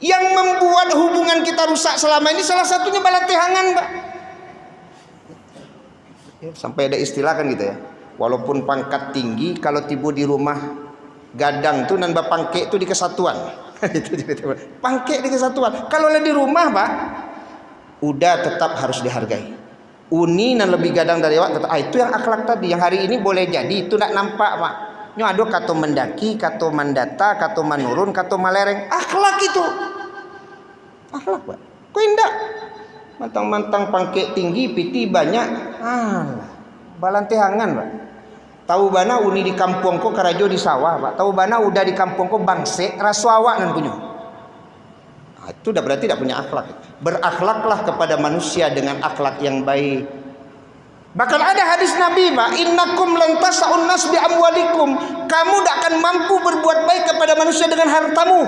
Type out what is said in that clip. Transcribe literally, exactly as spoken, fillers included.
Yang membuat hubungan kita rusak selama ini salah satunya balantehangan, Pak. Ya, sampai ada istilah kan gitu ya. Walaupun pangkat tinggi, kalau tibo di rumah gadang tu nan bapangkek tu di kesatuan. Itu jadi pangkek di kesatuan. Kalau lah di rumah, Pak, udah tetap harus dihargai. Uni nan lebih gadang dari awak, tetap, ah, itu yang akhlak tadi. Yang hari ini boleh jadi itu ndak nampak, Pak. Nyo ado kato mendaki, kato mandata, kato manurun, kato malereng. Akhlak itu. Akhlak, Pak. Kok indak? Mantang-mantang pangkek tinggi, pitih banyak. Alah, balantehangan, Pak. Tahu bana uni di kampuang ko karajo di sawah, Pak. Tahu bana udah di kampuang ko bangsek, raso awak nan punyo. Ah, itu dah berarti tidak punya akhlak. Berakhlaklah kepada manusia dengan akhlak yang baik. Bahkan ada hadis Nabi, Pak, "Innakum lan tasa'un nas bi amwalikum." Kamu tidak akan mampu berbuat baik kepada manusia dengan hartamu.